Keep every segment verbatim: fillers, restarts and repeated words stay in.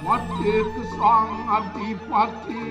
Pati Sang Adipati.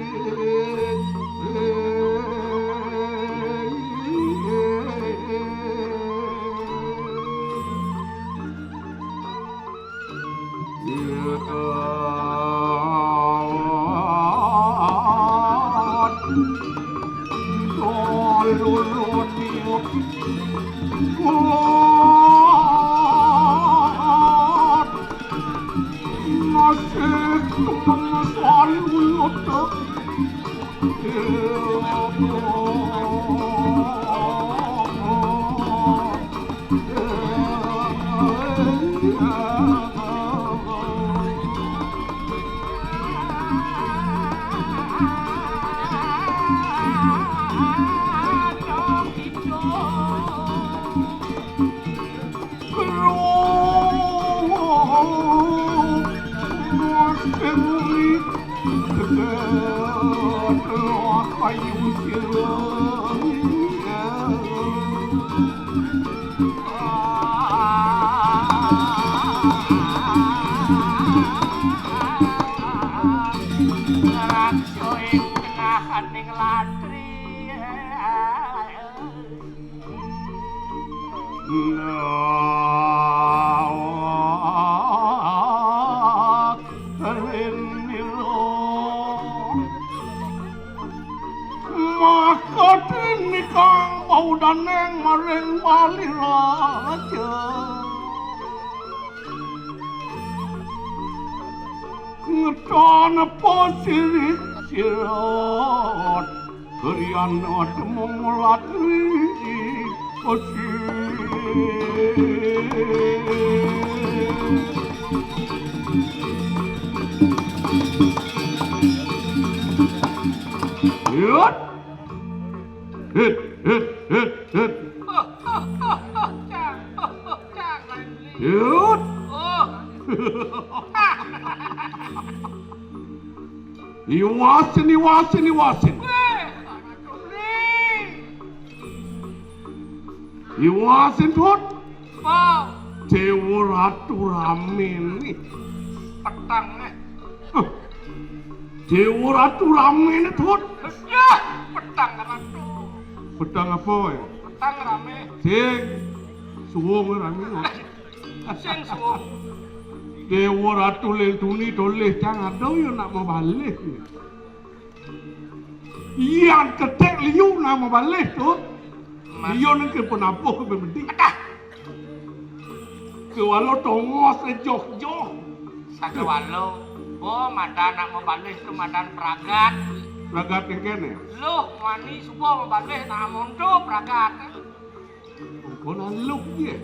Ngrangsu ing tengahaning latri. Nah, rin milo. Maka dene kang paudaneng maring Bali Raja. Ngetan apa sirik sirat, kerian ademung latri. Hit, hit, hit, hit. Hit. Iwasin, iwasin, iwasin. Iwasin, Tut. Apa? Dewa Ratu ramene. Petang, eh. Huh. Dewa Ratu ramene, Tut. Yah, petang Ratu. Petang apa, ya? Petang rame. Sing suwung rame. Sing suwung. Dewa Ratu lintuni dolih cang ada ya nak mabalih. Yan ketek liu nama balih, Tut. Iya nang ke penapuh ke bemedi. Adah. Kewalo tongos joh-joh. Sakewalo. Oh, madan nak mabalih tu madan pragat. Pragat yang kene. Loh, wani suba mabalih nak mondo pragat. Engko laluk ye.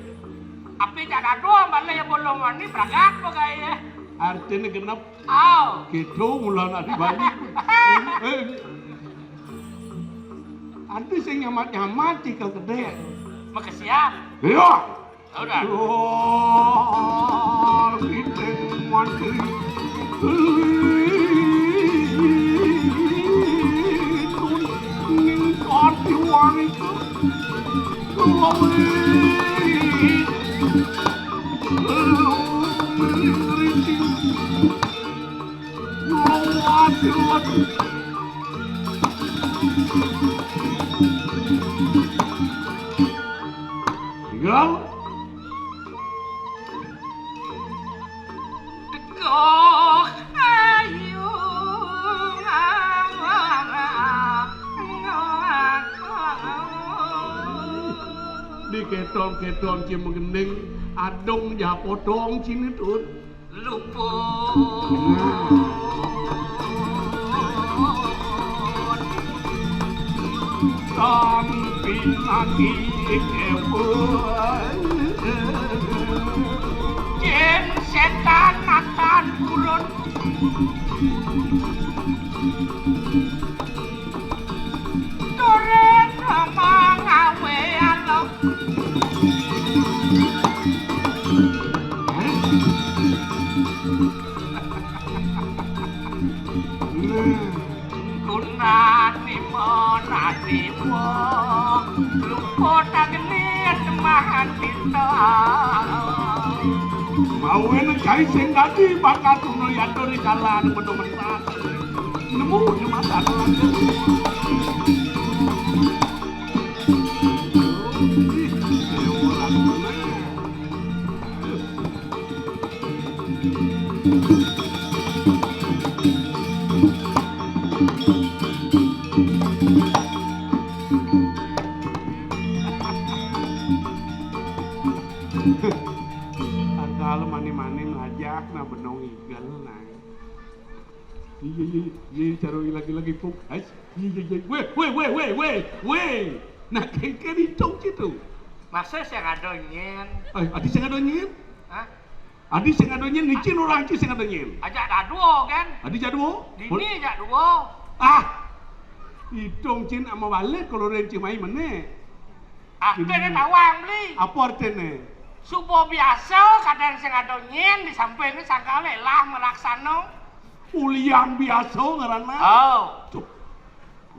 Ape cak dado balik ya bolong mani pragat apa gawe ye? Artine genep. Au. Gitu mula nak di Bali. Eh. Anti sing nyamat-nyamat tikel gede. Makesian. Iya. Udah. Wah, kita mantri. Ning kati wani. Tinggal. Teguh ayu ngawang. Di ketong-ketong ci menggending adong japotong cini tut. Luput. Tampi nagi kewul. Jin setan makan purun. Turun sama ngawe alo. Gunani monati wong lupa tageni semahan kita. Mawene kai sing dadi bakal tuna yadone kalan benda mentas. Nemu jumatan. Angkal mani-mani melajak na benong igel nang. Iya, iya, iya, caro lagi-lagi puk. Ais, iya, iya, iya. Weh, weh, weh, weh, weh, weh. Nah, kengken itong citu. Masa sing ada nyen? Ai, adi sing ada nyen? Hah? Adi sing ada nyen, licin orang ci sing ada nyen. Ajak dadua kan? Adi jadua? Dini ajak dua. Ah. Itong cin ama balik kalau renci mai mene. Artine tawang beli. Apa artine? Suba biasa kadang sing ada nyen di samping sangkale lah melaksano. Ulian biasa ngarana. Oh. Tuh.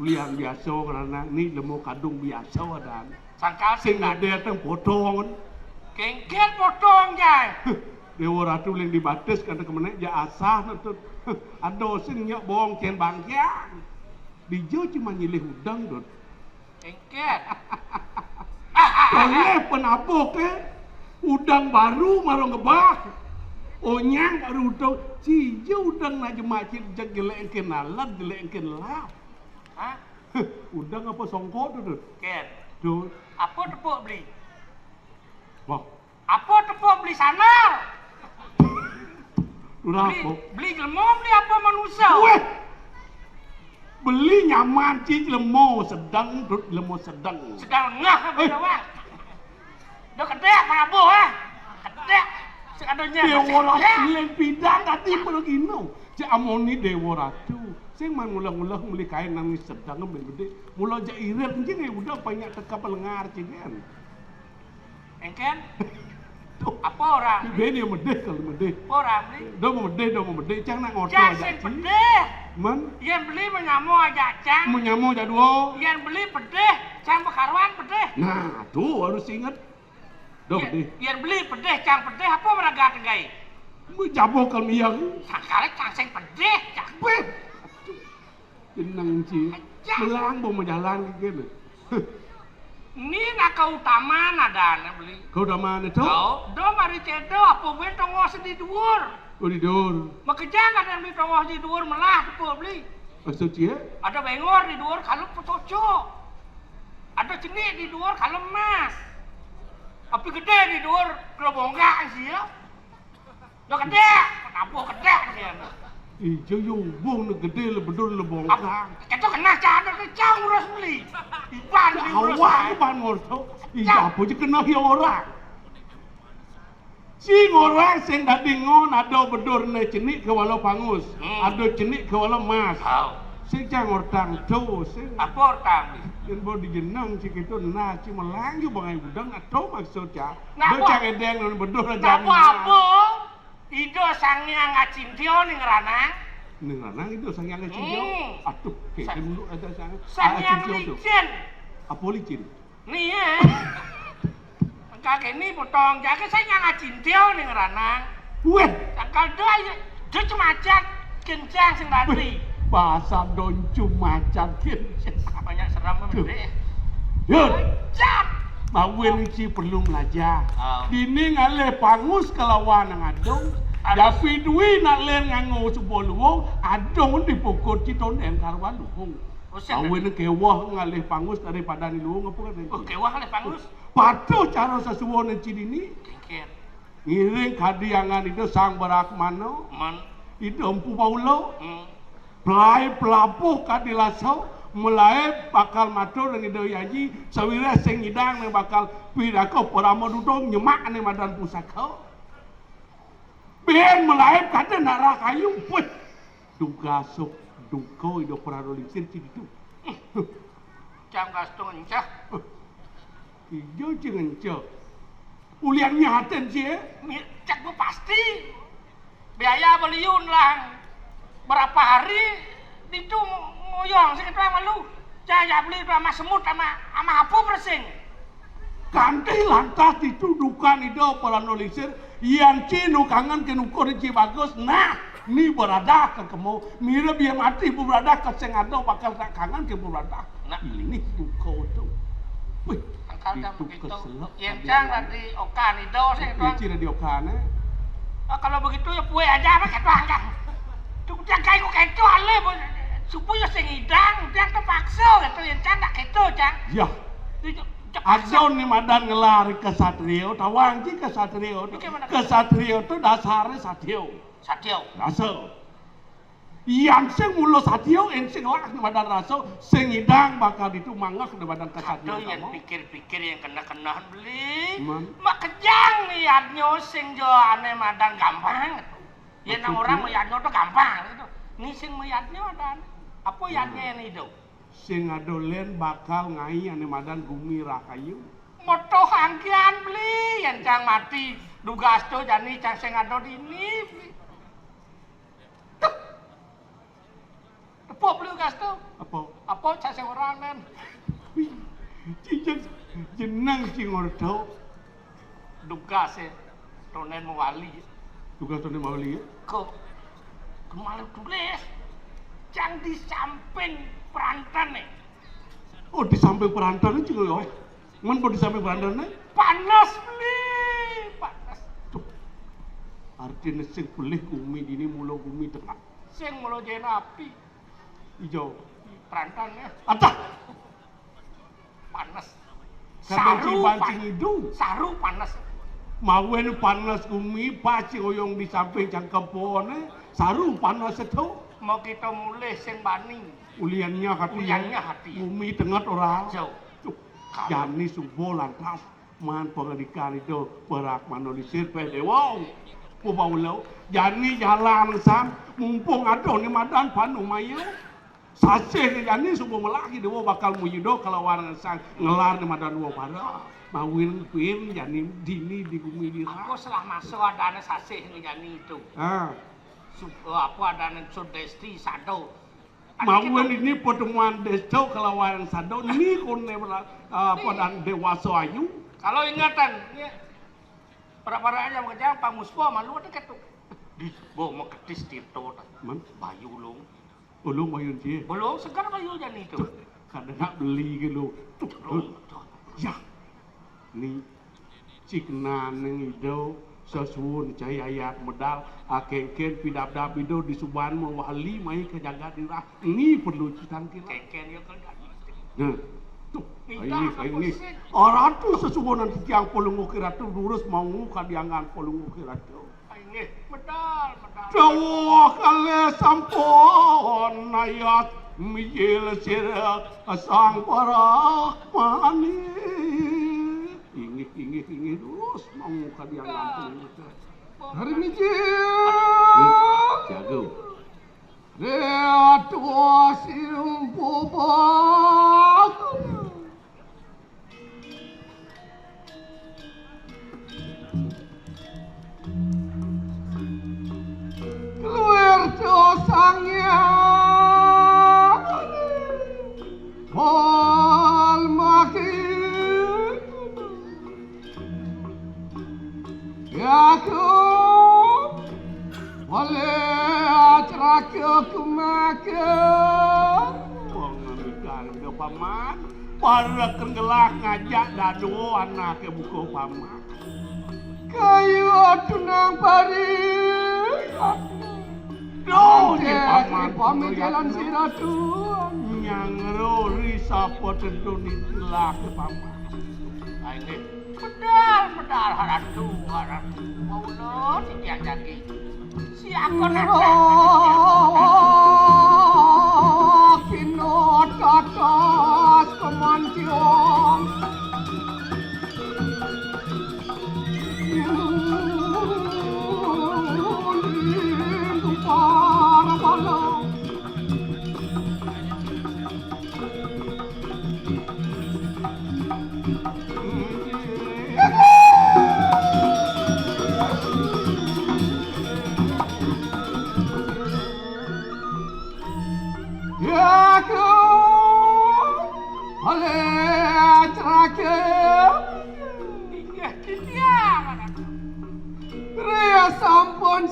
Ulian biasa ngarana ni lemo kadung biasa dan. Sangkal sing ada teng potong. Kengken potong jai. Dewa Ratu ling dibatis kata kemenek ja asah nutut. Ada sing nyak bong cen bangkiang. Dija cuma nyilih udang dot. Engket. Oleh penabuh ke udang baru maro ngebah. Onyang baru udang. Sija udang nak jemak cit jeg jelek engken alat, jelek engken lap. Hah? Udang apa songkok tu tu? Ken. Tu. Apa tepuk beli? Wah. Apa tepuk beli sandal? Beli, beli jelema, beli apa manusia? Weh. Beli nyaman ci jelema sedang, dut jelema sedang. Sedang ngah apa eh. Awak? Dah kedek merabuh eh. Kedek. Sekadanya. Dia orang lain pidang tadi pergi no. Cik Amoni Dewa Ratu. Sing man ngulah-ngulah meli kain nang sedang ngambil gede. Mula jak irit je ni udah banyak teka pelengar cik kan. Engken? Apa orang? Bini medih kalau medih. Apa orang beli? Dah mau medih, dah mau medih. Cang nak ngotor aja. Cang sing pedih. Man? Yang beli menyamo aja cang. Menyamo aja dua. Yang beli pedih, cang bekaruan pedih. Nah, tu harus ingat. Dah pedih. Yang beli pedih, cang pedih, apa meraga tegai? Menjabo kalau iya. Sangkala cang sing pedih, cang. Beh. Jeneng ci. Melang bo majalan kene. Ni nak keutamaan ada nak beli. Keutamaan itu? Oh, do mari cedo apa ben tongos di dhuwur. Oh, di dhuwur. Makejang ada di tongos di dhuwur melah tepo beli. Maksud cie? Ada bengor di dhuwur kalau petoco. Ada cenik di dhuwur kalau emas. Api gede di dhuwur kalau bongkak sih ya. Dah kedek, penabuh kedek dia. Ijo yo ubung ne gede le bedur le bongkang. Kita kena cadar ke cang urus beli. Iban beli urus. Awak ke ban morto. Ijo apa je kena ya orang. Sing orang sing dadi ngon ada bedur ne cenik ke walau pangus. Hmm. Ada cenik ke walau emas. Sing cang ortang tu, sing. Apa ortang ni? Yen bo dijeneng ci kitu nah ci melang ju bangai udang atau maksud ca. Napa? Becak edeng nun beduh raja. Napa apa? Ida Sang Hyang Acintya ning ranang. Ning ranang Ida Sang Hyang Acintya. Hmm. Aduh, kene dulu ada Sang. Sang Hyang Acintya tu. Licin. Apa licin? Ni ya. Engka kene potong jaga Sang Hyang Acintya ning ranang. Weh, tangkal dua ya. Dia cuma ajak kencang sing tadi. Bahasa doncu macan kencang. Banyak seram mendek. Yun. Macan. Mawin ci perlu belajar. Oh. Dini ngalih pangus kelawan ngadung. Tapi dui nak len nganggo sebuah luwung, adung dipukul ci tonden karwan luwung. Mawin kewah ngalih pangus daripada ni luwung apa kan? Oh, kewah ngalih pangus. Patuh cara sesuwun ci dini. Kengken. Ngiring kadi angan Ida Sang Brahmana. Man. Ida Empu Paula. Hmm. Pelai pelapuh kadi lasa, melai bakal matur ring Ida Yayi, sawireh sing ngidang ning bakal piraka parama duta nyemak ning madan pusaka. Bin melai kada nak rah kayu, puh. Dugasuk duka Ida Pranoningsih ci ditu. Cang gastu ngenceh. Ija ci ngenceh. Ulian nyahatin ci, eh? Cek pasti. Biaya beliun lah. Berapa hari ditu ngoyong sing itu malu. Cang ya beli itu sama semut sama sama apa persing. Kanti lantas ditu dukan Ida Pranoningsih, yan ci nu kangen ke nukur ci bagus, nah, ni beradah ke kemo, mira biar mati beradah ke sing ada bakal tak kangen ke beradah. Nah. Ini duka tu. Wih, angkal dah itu begitu. Keselak. Yan cang tadi okan Ida sing doang. Ci tadi okan, eh. Oh, kalau begitu ya pue aja apa kata angkal. Tu dia kayak kok itu ale supaya sing idang, dia terpaksa gitu yan cang tak gitu cang. Ya. Ada ni madan ngelar kesatria, tawang ci kesatria tu. Kesatria tu dasarnya satya. Satya. Rasa. Yan sing mula satya, yan sing lah ni madan rasa, sing idang bakal ditu mangah ni madan kesatria. Yan pikir-pikir yan kena-kena beli. Mak kejang ni yadnya sing jo ane madan gampang. Yan nang orang mayadnya tu gampang gitu. Ni sing mayadnya ada. Apa yadnya yan itu? Sing ada len bakal ngai ane madan gumi rahayu. Motoh angkian beli, yan cang mati. Dugas tu jani cang sing ada dini beli. Tuh. Tepuk beli dugas tu. Apa? Apa cang sing orang nen? Ci jeneng ci ngordo. Dugas ya. Tonen mawali. Dugas tonen mawali ya? Kok kemalu tulis. Cang di samping perantan nih. Oh, di samping perantan ci ngoyong. Mun kok di samping perantan nih? Panas beli, panas. Tuh. Artinya sing pelih gumi dini mula gumi tengah. Sing mula jen api. Ijo. Perantan ya. Ada. Panas. Kadang saru pancing hidung. Saru panas. Mawen panas gumi, paci oyong di samping cangkep pohone, saru panas itu. Mau kita mulih sing bani. Uliannya hati. Uliannya hati. Gumi tenget ora. Jauh. Tuh, jani subuh lantas. Man pangadikan itu perak manolisir pe dewa. Pupa ulau. Jani jalan san, mumpung ada ni madan panu mayu. Sasih jani subuh melaki dewa bakal muyudo kalawan sang ngelar ni madan dua para. Mawin pin jani dini di gumi dira. Aku salah masuk adane sasih ni jani itu. Ha. Apa adane sudesti sado. Mawin ini pertemuan desto kalawan sado ni kone apa dan dewasa ayu. Kalau ingatan, ya. Para-para aja makajang pang muspa malu ada ketu. Di bo maketis tirto ta. Man? Bayu ulung. Ulung bayu ci. Belum segar bayu jani tu. Kada nak beli ke lu. Tuh. Belum. Ya. Ni cik naneng ido sesuun cai ayat medal akengken pidabdab ido di suban mawali mai ke jagat dirah. Ni perlu citang kira. Kengken ya kan. Nah, tuh, ini, ini. Aratu sesuunan titiang pelungguh kiratu durus mau kadiangan pelungguh kiratu. Inggih, medal, medal. Dawuh kalih sampun nayat mijil sira Sang Brahmani. Inggih, inggih, inggih, durus mau kadiangan pelungguh. Hari mijil. Jago. Ratu Simpupak. Keluar dosanya. Pol makin. Aku boleh acara ke kemaka. Wong ngambil udah paman. Para kengelak ngajak dado anak ke buka paman. Kayu tunang pari. Duh, nyi paman pamit jalan si ratu. Nyang rori sapa tentu nitlah ke paman. Ayo, pedal, pedal, haratu, haratu. Mau lo, titian daging. Siapa nak? Kino tatas kemantiong. Para bala.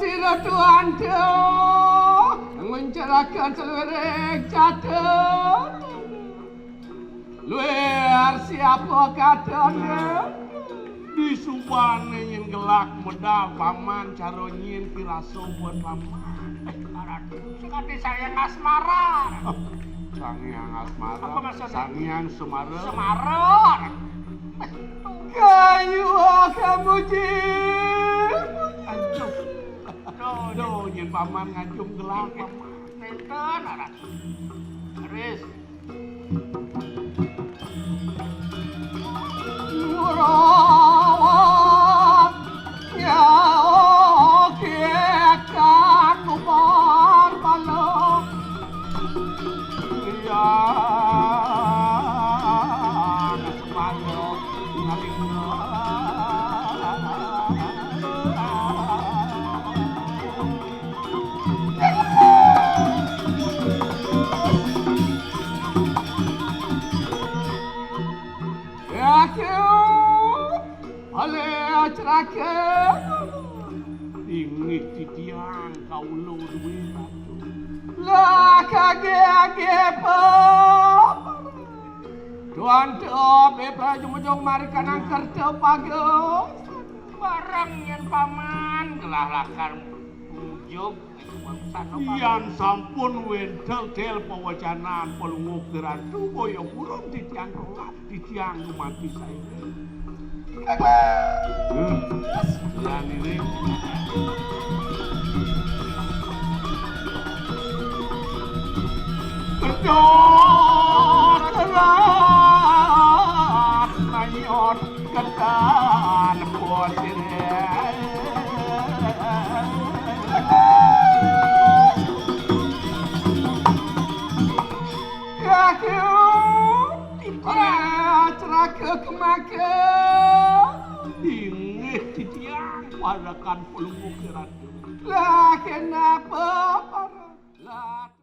Sira tuan tu nguncarakan saluiring catur. Luir siapa katanya? Di subané nyén gelak medal paman, cara nyén pirasa buat paman. Sakadi Sang Hyang Asmara. Sang Hyang Asmara. Apa maksudnya? Sang Hyang Semara. Semara. Kayu kamuji. Aduh. Duh, duh, nyén paman ngajum gelak paman. Nénten, aran. Ris. Ngurawat nyawa kekang umar balok. Iya, semalok ngalingga. Aku oleh ceraka. Inggih titiang kaula duwe ratu. Lah kage-age pa. Tuan Top, eh, prajumujung mari kanang kerta bagus. Bareng nyén paman gelah lakar ujug. Yan sampun wénten tel pawacanan Palungguh Ratu, boya purun titiang tolak, titiang dumadi saé. Hmm. Lan ini. Kedot, kedot, nayot. Ketan putih. Aku ceraka kemaka. Inggih titiang warakan Palungguh Ratu. Lah